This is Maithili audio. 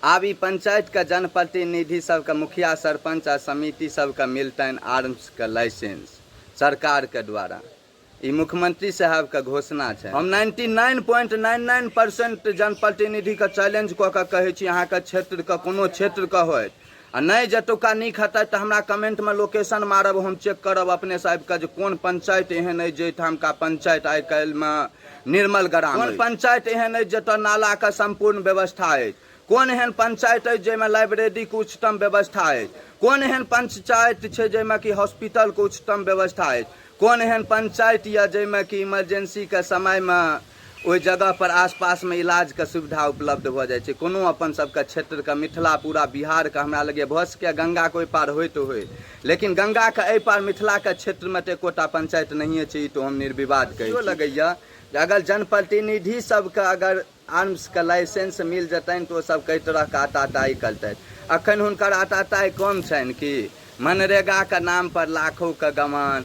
आब ई पंचायतके जनप्रतिनिधि सबके, मुखिया, सरपंच आ समिति सबके मिलतनि आर्म्सके लाइसेंस सरकारके द्वारा। ई मुख्यमंत्री साहबके घोषणा छै। हम 99.99% जनप्रतिनिधिके चैलेंज कऽ कऽ कहै छी, अहाँके क्षेत्रके कोनो क्षेत्रके होइत आ नहि जतुका नीक हेतै तऽ हमरा कमेंटमे लोकेशन मारब, हम चेक करब अपनेसँ आबि कऽ जे कोन पंचायत एहन अछि जाहिठामका पंचायत आइ काल्हिमे निर्मल ग्राम, कोन पंचायत एहन अछि जतऽ नालाके सम्पूर्ण व्यवस्था अछि, कोन एहन पंचायत अछि जाहिमे लाइब्रेरीके उच्चतम व्यवस्था अछि, कोन एहन पंचायत छै जाहिमे कि हॉस्पिटलके उच्चतम व्यवस्था अछि, कोन एहन पंचायत यऽ जाहिमे कि इमरजेंसीके समयमे ओहि जगह पर आसपासमे इलाजके सुविधा उपलब्ध भऽ जाइ छै। कोनो अपन सबके क्षेत्रके, मिथिला पूरा बिहारके, हमरा लगैए भऽ सकैए गंगाके ओहि पार होइत होइ, लेकिन गंगाके एहि पार मिथिलाके क्षेत्रमे तऽ एकोटा पंचायत नहिए छै। ई तऽ हम निर्विवाद कहै छी। लगैए जे अगर जनप्रतिनिधि सबके अगर आर्म्सके लाइसेंस मिल जेतनि तऽ ओ सब कई तरहके आताताई करतथि। अखन हुनकर आताताई कम छनि कि? मनरेगाके नाम पर लाखोके गमान।